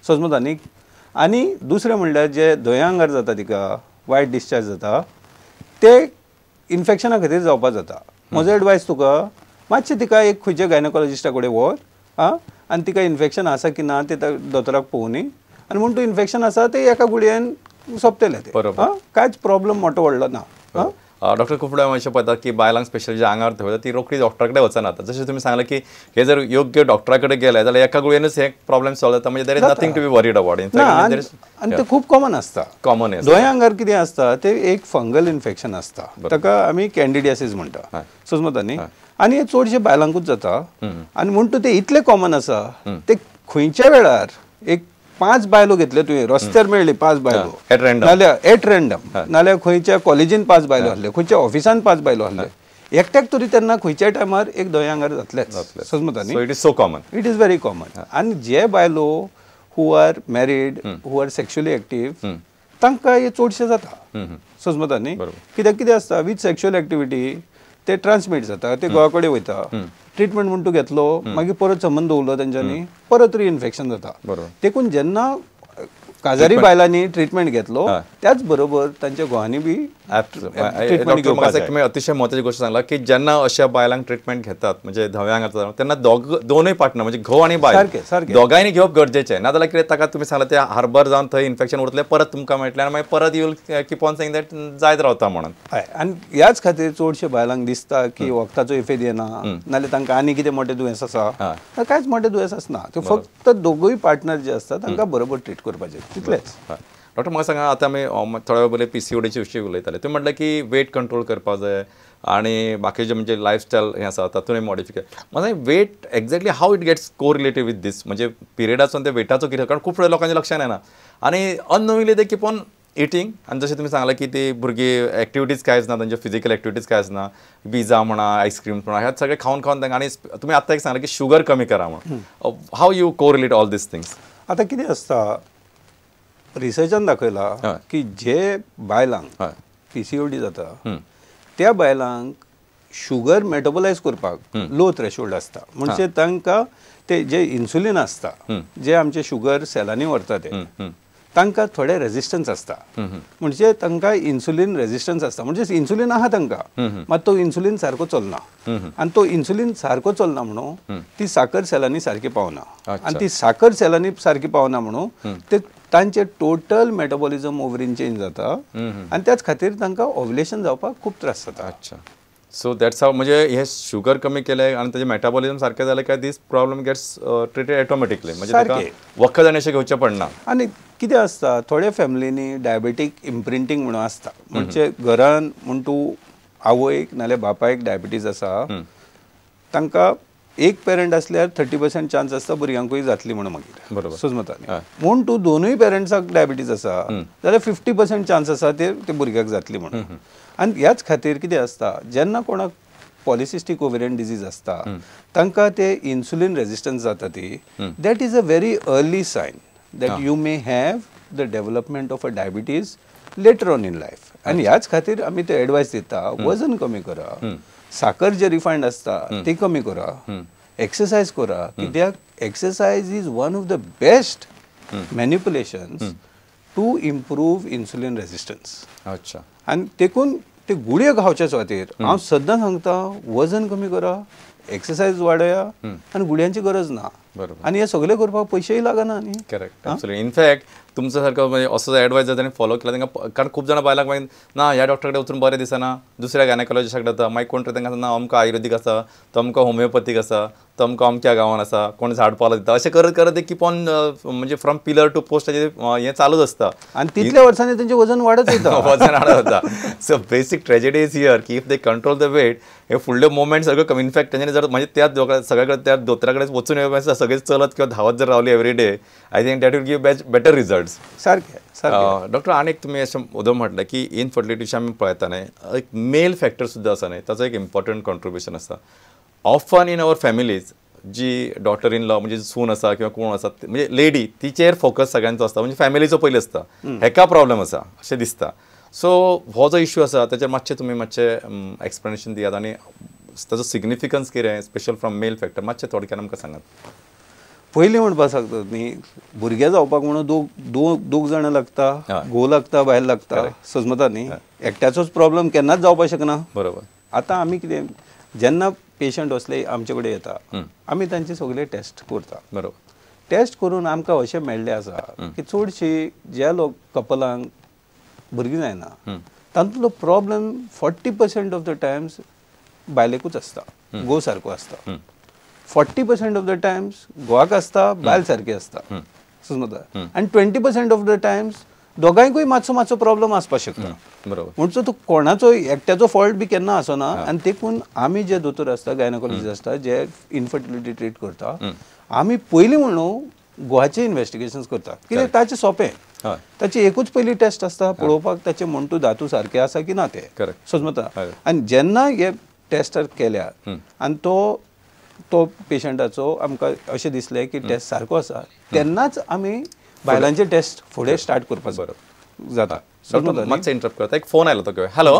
समजता न्ही. आनी दुसरें म्हणल्यार जे धंय आंगार जाता तिका वायट डिस्चार्ज जाता ते इन्फेक्शना खातीर जावपा जाता. म्हजो एडवायस तुका मातशें तिका एक खंयच्या गायनोकॉलॉजिस्टा कडेन व्हर आं आनी तिका इन्फेक्शन आसा की ना ते दोतोराक पळोवनी आनी म्हूण तूं इन्फेक्शन आसा ते एका गुळयेन सोंपतलें तें, कांयच प्रॉब्लम मोटो व्हडलो ना. डॉक्टर खूब वेळा अशें पळयतात की बायलांक स्पेशली जे आंगार धवळटा ती रोखडी डॉक्टरा कडेन वचनात. जशें तुमी सांगलें की हे जर योग्य डॉक्टरा कडेन गेले जाल्यार एका गुळयेनूच हे प्रॉब्लेम सॉल्व जाता, म्हणजे there is nothing to be worried about. आनी ते खूब कॉमन आसता. कॉमन दोंय आंगार कितें आसता ते एक फंगल इन्फेक्शन आसता, ताका आमी कॅन्डिडियासीस म्हणटा, समजता न्ही. आनी हे चडशे बायलांकूच जाता आनी म्हूण तूं ते इतले कॉमन आसा ते खंयच्या वेळार एक 5 बायलो घेतले तुवें रस्त्यार मेळ्ळी 5 बायलो नाल्यार एट रँडम, नाल्यार खंयच्या कॉलेजीन 5 बायलो आसले, खंयच्या ऑफिसान 5 बायलो आसले, एकट्याक तरी तेन्ना खंयच्या टायमार एक दोंय आंगार जातलेच, समजता न्ही. It is so common, it is very common. आनी जे बायलो who are married who are sexually active तांकां हे चडशें जाता, समजता न्ही. कित्याक कितें आसता विथ सेक्शुअल एक्टिविटी ते ट्रान्समीट जाता, ते गोवा कडेन वयता, ट्रिटमेंट म्हूण तूं घेतलो मागीर परत संबंद दवरलो तेंच्यांनी परत रिइन्फेक्शन जाता. देखून जेन्ना काजारी बायलांनी ट्रिटमेंट घेतलो त्याच बरोबर तांच्या घोवांनी बी ट्रिटमेंट घेवपाक जाय. तुमी अतिशय म्हत्वाची गोष्ट सांगला की जेन्ना अशा बायलांक ट्रिटमेंट घेतात म्हणजे धव्या आंगार तेन्ना दोनूय पार्टनर म्हणजे घोव आनी बायल सारकें दोगांयनी घेवप गरजेचें, नाजाल्यार कितें ताका तुमी सांगला ते हार्बर जावन थंय इन्फेक्शन उरतलें, परत तुमकां मेळटलें आनी मागीर परत you will keep on saying that जायत रावता म्हणून. हय, आनी ह्याच खातीर चडशे बायलांक दिसता की वखदाचो इफेक्ट येना नाल्यार तांकां आनी कितें मोटें दुयेंस आसा, कांयच मोटें दुयेंस आसना, ते फक्त दोगूय पार्टनर जे आसता तांकां बरोबर ट्रीट करपाचें तितलेंच. डॉक्टर म्हाका सांगा, आतां आमी थोड्या वेळ पयलीं PCODचे विशीं उलयताले, तुमी म्हटलें की वेट कंट्रोल करपाक जाय आनी बाकीचे म्हणजे लायफस्टायल हें आसा तातूंत मॉडिफिकेशन. म्हाका weight exactly how it gets correlated with this, म्हणजे पिरियडाचो आनी त्या वेटाचो कितें, कारण खूब लोकांच्या लक्षान येना आनी अननोइंगली ते कीप ऑन इटींग. आनी जशें तुमी सांगलां की ती भुरगीं एक्टिविटीज कांयच ना, तांच्यो फिजिकल एक्टिविटीज कांयच ना, पिझ्झा म्हणा आयस्क्रीम म्हणा ह्या सगळें खावन खावन तांकां. आनी तुमी आत्तां एक सांगलें की शुगर कमी करा म्हणून, how you correlate all these things? आतां कितें आसता रिसर्चान दाखयला की जे बायलांक PCOD जाता त्या बायलांक शुगर मेटाबोलायज करपाक लो थ्रेशोल्ड आसता, म्हणजे तांकां ते जे इन्सुलीन आसता जे आमचे शुगर सेलांनी व्हरता ते तांकां थोडे रेजिस्टन्स आसता, म्हणजे तांकां इन्सुलीन रेजिस्टन्स आसता, म्हणजे इन्सुलीन आहा तांकां मात तो इन्सुलीन सारको चलना आनी तो इन्सुलीन सारको चलना म्हणून ती साकर सेलांनी सारकी पावना आनी ती साकर सेलांनी सारकी पावना म्हणून ते तांचे टोटल मेटाबॉलिझम ओवरीन चेंज जाता आनी त्याच खातीर तांकां ओव्युलेशन जावपाक खूब त्रास जाता. अच्छा, सो that's how म्हणजे हे शुगर कमी केले आनी ताजें मेटाबॉलिझम सारकें जालें काय this problem gets treated automatically, म्हणजे ताका वखद आनी अशें घेवचें पडना. आनी कितें आसता थोड्या फॅमिलींनी डायबेटीक इम्प्रिंटींग म्हणून आसता, म्हणजे घरान म्हूण तूं आवयक नाल्यार बापायक डायबिटीज आसा, तांकां एक पेरंट असल्यार 30% चान्स आसता भुरग्यांकूय जातली म्हणून मागीर, बरोबर समजता न्ही. म्हूण तूं दोनूय पेरंट्साक डायबिटीज आसा जाल्यार 50% चान्स आसा ते भुरग्याक जातली म्हणून. आनी ह्याच खातीर कितें आसता जेन्ना कोणाक पॉलिसिस्टीक ओवेरियन डिजीज आसता तांकां ते इन्सुलीन रेजिस्टन्स जाता ती, that is a very early sign that you may have the development of a diabetes later on in life. आनी ह्याच खातीर आमी ते एडवायस दिता वजन कमी करा, साकर जे रिफायंड आसता ती कमी करा, एक्सरसायज करा, कित्याक exercise is one of the best manipulations to improve insulin resistance. अच्छा, आनी देखून ते गुळयो खावच्या सुवातेर हांव सद्दां सांगता वजन कमी करा, एक्सरसायज वाडया आनी गुळयांची गरज ना. बरोबर, आनी हे सगळें करपाक पयशेय लागना न्ही. Correct, absolutely. इनफॅक्ट तुमच्या सारको म्हणजे असो एडवायस जर ताणें फॉलो केला तांकां, कारण खूब जाणां बायलांक मागीर ना ह्या डॉक्टरा कडेन वचून बरें दिसना, दुसऱ्या गायनेकॉलॉजिस्टा कडेन वता, मागीर कोण तरी तांकां ना अमको आयुर्वेदीक आसा, तो अमको होमिओपॅथीक आसा, तो अमको अमक्या गांवान आसा, कोण झाड पालो दिता, अशें करत करत ते कीप ऑन म्हणजे फ्रॉम पिलर टू पोस्ट ताजें हें चालूच आसता आनी तितल्या वर्सांनी तेंचें वजन वाडत वयता, वजन वाडत वता. So basic tragedy is here की if they control the weight हे फुडले मुवमेंट सगळें कमी. इनफॅक्ट तेंच्यांनी जर म्हणजे त्या सगळ्या कडेन त्या दोतोरा कडेन वचून येवप सगळें चलत किंवा धांवत जर रावली every day, I think that will give better results. सारकें सारकें. डॉक्टर आनी एक तुमी अशें मुद्दम म्हटलें की इनफर्टिलिटीचे आमी पळयता न्ही, एक मेल फॅक्टर सुद्दां आसा न्ही, ताचो एक इम्पॉर्टंट कॉन्ट्रिब्युशन आसा. Often in our families ji daughter in law म्हणजे सून आसा किंवा कोण आसा म्हणजे लेडी तिचेर फोकस सगळ्यांचो आसता, म्हणजे फॅमिलीचो पयलीं आसता, हेका प्रॉब्लम आसा अशें दिसता. सो हो जो इश्यू आसा ताचेर मातशें तुमी मातशें एक्सप्लेनेशन दियात आनी ताचो सिग्निफिकन्स कितें स्पेशल फ्रॉम मेल फॅक्टर मातशें थोडक्यान आमकां सांगात. पयलीं म्हणपा सांगता न्ही, भुरगें जावपाक म्हणून दोग जाणां लागता, घोव लागता, बायल लागता, सजमता न्ही. एकट्याचोच प्रॉब्लम केन्नाच जावपाक शकना. बरोबर. आतां आमी कितें, जेन्ना पेशंट असले आमचे कडेन येता आमी तांचे सगळे टेस्ट करता. बरोबर. टेस्ट करून आमकां अशें मेळ्ळें आसा की चडशी ज्या लोक कपलांक भुरगीं जायना तातूंतलो प्रॉब्लम 40% ऑफ the times बायलेकूच आसता, घोव सारको आसता. 40% ऑफ the times घोवाक आसता, बायल सारकी आसता, समजता. आनी 20% ऑफ the times दोगांयकूय मातसो मातसो प्रॉब्लम आसपाक शकता. बरोबर. म्हणचो तो कोणाचो एकट्याचो फॉल्ट बी केन्ना आसना. आनी देखून आमी जे दोतोर आसता, गायनोकॉलॉजिस्ट आसता, जे इनफर्टिलिटी ट्रीट करता, आमी पयलीं म्हणून गोवाचे इन्वेस्टिगेशन करता. कित्याक ताचें सोंपें, ताची एकूच पयली टेस्ट आसता पळोवपाक ताचे म्हण तूं धातू सारके आसा की ना ते, समजता. आनी जेन्ना हे टेस्ट केल्या आनी तो तो पेशंटाचो आमकां अशें दिसलें की टेस्ट सारको आसा, तेन्नाच आमी बायलांचे टेस्ट फुडें स्टार्ट करपाक जाता. मातशें इंटरप्ट करता, एक फोन आयलो तो घेवया. हॅलो.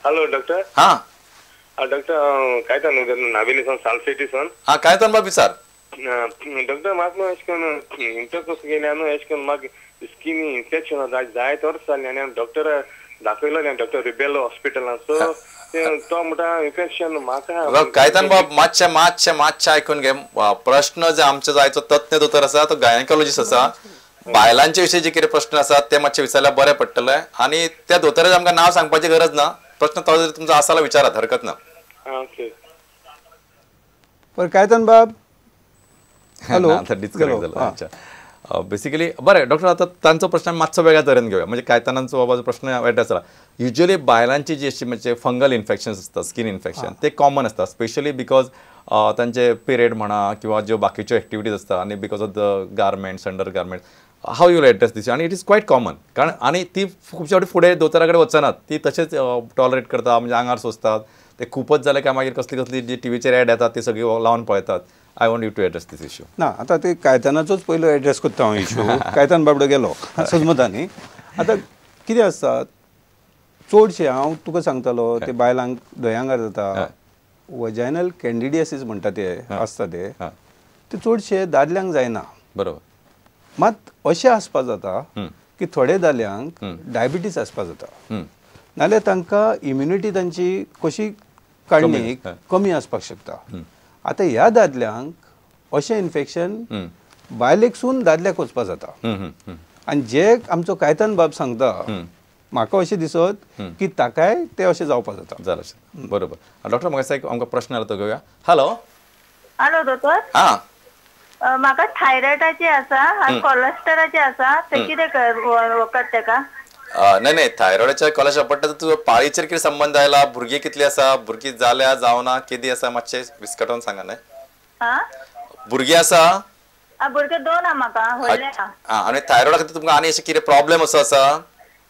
Hello doctor. हां डॉक्टर, कायतान नावेली सावन, सालसेटी सावन. हां कायतान बाब विचार. डॉक्टर म्हाका अशें करून इंटरकोर्स गेले न्हू, अशें करून म्हाका स्किन इन्फेक्शन जायत वर्स जालें आनी डॉक्टर दाखयलो न्ही, डॉक्टर रिबेलो हॉस्पिटलान. सो तो म्हणटा इन्फेक्शन म्हाका. कायतान बाब मातशें मातशें मातशें आयकून घे. प्रश्न जे आमचे जायचो तज्ञ दोतोर आसा तो गायनेकॉलॉजिस्ट आसा. बायलांचे विशीं जे कितें प्रश्न आसात ते मातशे विचारल्यार बरें पडटलें. आनी त्या दोतोराचें आमकां नांव सांगपाची गरज ना. प्रश्न तो जर तुमचो आसा जाल्यार विचारात, हरकत ना. ओके. बरें कायतान बाब. हॅलो. डिस्कनेक्ट जालो. अच्छा. बेसिकली बरें डॉक्टर, आतां तांचो प्रश्न मातसो वेगळ्या तरेन घेवया. म्हणजे कायतानांचो बाबाचो प्रश्न एड्रेस जाला. युजली बायलांची जी अशी म्हणजे फंगल इन्फेक्शन्स आसता, स्कीन इन्फेक्शन, ते कॉमन आसता, स्पेशली because तांचे पिरियड म्हणा किंवा ज्यो बाकीच्यो एक्टिविटीज आसता आनी because of the garments, under garments. How you will address this? आनी it is quite common, कारण आनी ती खुबशे फावटी फुडें दोतोरा कडेन वचनात, ती तशेंच टॉलरेट करता, म्हणजे आंगार सोंसतात. ते खूपच जालें काय मागीर कसली कसली जी टिवीचेर एड येतात ती सगळी लावन पळयतात. I want you to address this issue. ना आतां ते कायतानाचोच पयलो एड्रेस करता हांव इशू. कायतान बाबडो गेलो, सजमता न्ही. आतां कितें आसता, चडशें हांव तुका सांगतालो ते बायलांक दयांगार जाता, वजायनल कॅन्डिडियासीस म्हणटा ते आसता, ते ते चडशे दादल्यांक जायना. बरोबर. मात अशें आसपा जाता की थोडे दादल्यांक डायबिटीस आसपा जाता, नाल्यार तांकां इम्युनिटी तांची कशी काडणी कमी आसपाक शकता. आतां ह्या दादल्यांक अशें इन्फेक्शन बायलेकसून दादल्याक वचपा जाता. आनी जे आमचो कायतान बाब सांगता म्हाका अशें दिसत की ताकाय ते अशें जावपा जाता. जालें. बरोबर. डॉक्टर म्हाका एक आमकां प्रश्न आयलो तो घेवया. हॅलो. हॅलो दोतोर. हां म्हाका थायरॉइडाचे आसा आनी कोलेस्ट्रॉलाचे आसा, ते कितें वखद तेका? नाही नाही, थायरॉइडाच्या कोलेस्ट्रॉल पडटा तर तुजो पाळीचेर कितें संबंद आयला? भुरगीं कितली आसा, भुरगीं जाल्या जावना केदी आसा, मातशें विस्कटोवन सांगा. न्हय भुरगीं आसा? भुरगीं दोन आहा म्हाका, व्हडले आहा. आनी थायरॉइडा खातीर तुमकां आनी अशें कितें प्रॉब्लेम असो आसा?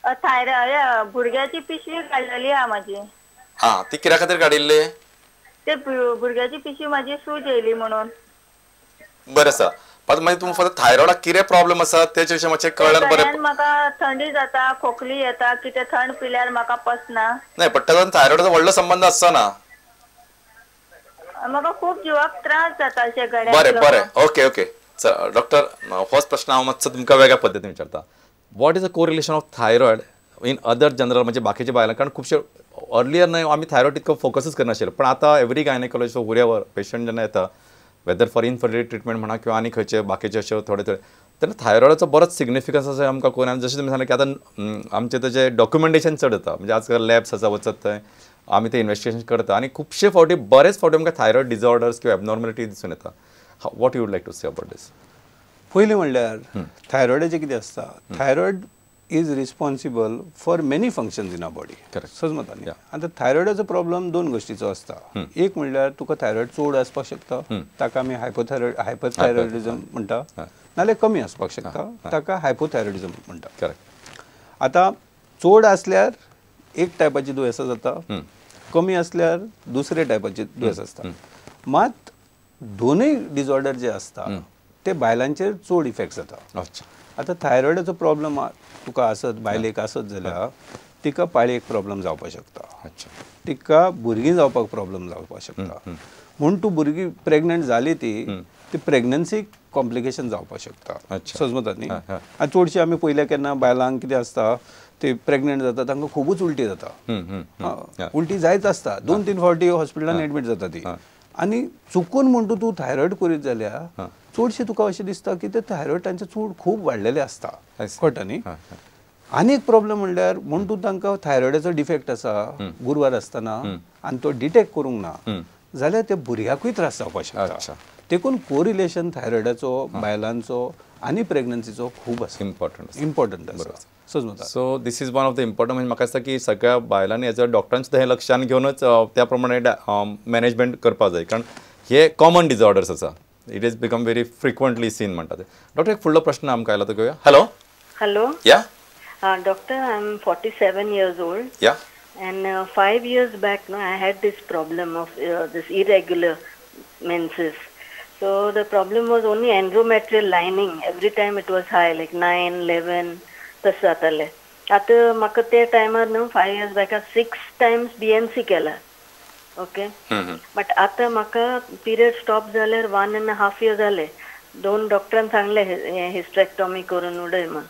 थायरॉइड भुरग्याची पिशवी काडलेली आहा म्हाजी. आं, ती कित्या खातीर काडिल्ली? ते भुरग्याची पिशवी म्हाजी सूज येयली म्हणून. बरें आसा. मागीर तुमकां फक्त थायरॉइडाक कितें प्रॉब्लेम आसा तेचे विशीं मातशें कळ्ळ्यार बरें. म्हाका थंडी जाता, खोकली येता, कितें थंड पिल्यार म्हाका पचना. नाही, पण ताजो थायरॉइडाचो व्हडलो संबंध आसचो ना. म्हाका खूब जिवाक त्रास जाता अशें गळ्याक. बरें बरें, ओके ओके. डॉक्टर, होच प्रश्न हांव मातसो तुमकां वेगळ्या पद्दतीन विचारता. What is the correlation of thyroid in other general, म्हणजे बाकीच्या बायलां? कारण खुबशे अर्लियर न्हय आमी थायरॉइड तितको फोकसूच करनाशिल्ले, पण आतां एवरी गायनेकॉलॉजिस्ट हुरेवर पेशंट जेन्ना येता, वेदर फॉर इनफर्टिलिटी ट्रिटमेंट म्हणा किंवा आनी खंयचे बाकीचे अशे थोडे थोडे, तेन्ना थायरॉइडाचो बरोच सिग्निफिकन्स आसा आमकां कळून. आनी जशें तुमी सांगलें की आतां आमचें तेजें डॉक्युमेंटेशन चड जाता, म्हणजे आजकाल लॅब्स आसा वचत थंय आमी ते इन्वेस्टिगेशन करता आनी खुबशे फावटी बरेच फावटी आमकां थायरॉइड डिजॉर्डर्स किंवा एबनॉर्मलिटी दिसून येता. What you would like to say about this? पयलीं म्हणल्यार थायरॉइडाचें कितें आसता, thyroid is responsible for many functions in our body. समजता न्ही. आतां थायरॉइडाचो प्रॉब्लम दोन गोश्टीचो आसता. एक म्हणल्यार तुका थायरॉइड चड आसपाक शकता, ताका आमी हायपरथायरॉइडिजम म्हणटा, नाल्यार कमी आसपाक शकता, ताका हायपोथायरॉइडिजम म्हणटा. आतां चड आसल्यार एक टायपाची दुयेंसां जाता, कमी आसल्यार दुसरे टायपाची दुयेंस आसता. मात दोनूय डिजॉर्डर जे आसता ते बायलांचेर चड इफेक्ट जाता. आतां थायरॉइडाचो प्रॉब्लम तुका आसत, बायलेक आसत जाल्यार तिका पाळयेक प्रॉब्लम जावपाक शकता, तिका भुरगीं जावपाक प्रॉब्लम जावपाक शकता. म्हूण तूं भुरगीं प्रेग्नंट जाली ती प्रेग्नन्सीक कॉम्प्लिकेशन जावपाक शकता. समजता न्ही. आनी चडशी आमी पयल्या केन्ना बायलांक कितें आसता ते प्रेग्नंट जाता तांकां खुबूच उलटी जाता, उलटी जायत आसता, 2-3 फावटी हॉस्पिटलान एडमीट जाता ती. आनी चुकून म्हणटा तूं थायरॉयड करीत जाल्यार चडशें तुका अशें दिसता की ते थायरॉयड तांचे चड खूब वाडलेले आसता. कळटा न्ही. आनी एक प्रॉब्लम म्हणल्यार म्हूण तूं तांकां थायरॉयडाचो डिफेक्ट आसा गुरवार आसतना आनी तो डिटेक्ट करूंक ना जाल्यार ते भुरग्याकूय त्रास जावपाक शकता. देखून कोरिलेशन थायरॉयडाचो बायलांचो आनी प्रेग्नन्सीचो खूब आसा, इम्पॉर्टंट आसा. So this is one of the important. म्हणजे म्हाका दिसता की सगळ्या बायलांनी एज अ डॉक्टरान सुद्दां हें लक्षान घेवनच त्या प्रमाणे मॅनेजमेंट करपाक जाय, कारण हे कॉमन डिसऑर्डर्स आसा, it is become very frequently seen म्हणटा ते. डॉक्टर एक फुडलो प्रश्न आमकां आयला तो घेवया. Hello. Hello. Yeah doctor, I am 47 years old. Yeah. And 5 years back, no, I had this problem of this irregular menses. So the problem was only endometrial lining. Every time it was high, like 9, 11, तशें जातालें. आतां म्हाका त्या टायमार न्हू 5 years back 6 times DNC केला. Okay. But आतां म्हाका पिरियड स्टॉप जाल्यार 1.5 year जाले. 2 डॉक्टरान सांगलें हिस्ट्रेक्टॉमी करून उडय म्हूण,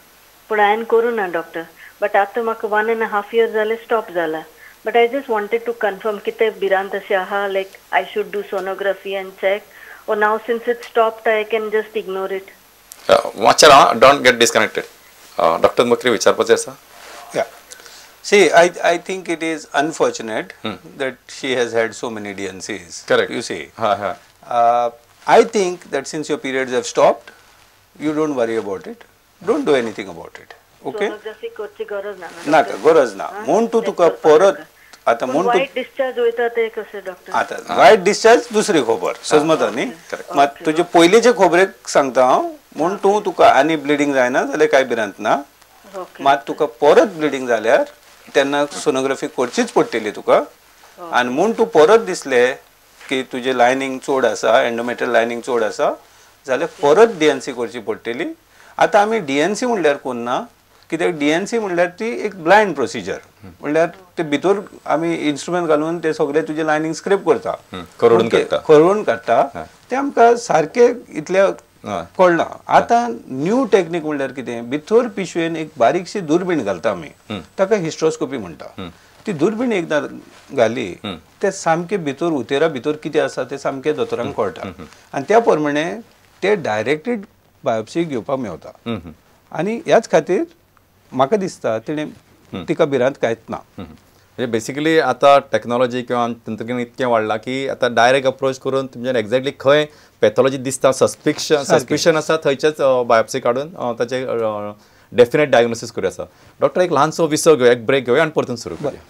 पूण हांवें करूं ना डॉक्टर. बट आतां म्हाका 1.5 years जाले स्टॉप जाला. But I just wanted to confirm कितें भिरांत अशें आहा, like I should do sonography and check, or now since it stopped I can just ignore it? मातशें राव, don't get disconnected. Doctor तुमकां विचारपाचें आसा? Yeah. See, I think it is unfortunate that she has had so many DNCs. Correct. You see. I think that since your periods have stopped, you don't worry about it. Don't do anything about it. Okay. Sonography करची गरज ना. नाका गरज ना. म्हूण तूं तुका परत आतां म्हूण वायट डिस्चार्ज वयता ते कशें डॉक्टर? आतां वायट डिस्चार्ज दुसरी खबर, समजता न्ही. मात तुजे पयलींचे खबरेक सांगता हांव, म्हूण तूं तुका आनी ब्लिडींग जायना जाल्यार कांय भिरांत ना. मात तुका परत ब्लिडींग जाल्यार तेन्ना सोनोग्राफी करचीच पडटली तुका. आनी म्हूण तूं परत दिसलें की तुजें लायनींग चड आसा, एंडोमेट्रियल लायनींग चड आसा जाल्यार परत डीएनसी करची पडटली. आतां आमी डीएनसी म्हणल्यार कोन्ना, कित्याक डीएनसी म्हणल्यार ती एक ब्लायंड प्रोसिजर, म्हणल्यार ते भितर आमी इन्स्ट्रुमेंट घालून ते सगळे तुजे लायनींग स्क्रेप करता, करून काडटा, ते आमकां सारकें इतलें कळना. आतां न्यू टेक्नीक म्हणल्यार कितें, भितर पिशवेन एक बारीकशी दुर्बीण घालता आमी, ताका हिस्ट्रोस्कोपी म्हणटा. ती दुर्बीण एकदां घाली ते सामकें भितर उतेरा भितर कितें आसा तें सामकें दोतोरांक कळटा आनी त्या प्रमाणे ते डायरेक्टेड बायोप्सी घेवपाक मेवता. आनी ह्याच खातीर म्हाका दिसता तिणें तिका भिरांत कांयच ना. म्हणजे बेसिकली आतां टॅक्नॉलॉजी किंवा तंत्रज्ञान इतकें वाडलां की आतां डायरेक्ट अप्रोच करून तुमच्यान एक्झॅक्टली खंय पॅथॉलॉजी दिसता, सस्पिशन आसा थंयचेच बायोप्सी काडून ताचें डेफिनेट डायग्नोसीस करूं आसा. डॉक्टर एक ल्हानसो विसव घेवया, एक ब्रेक घेवया आनी परतून सुरू करूया.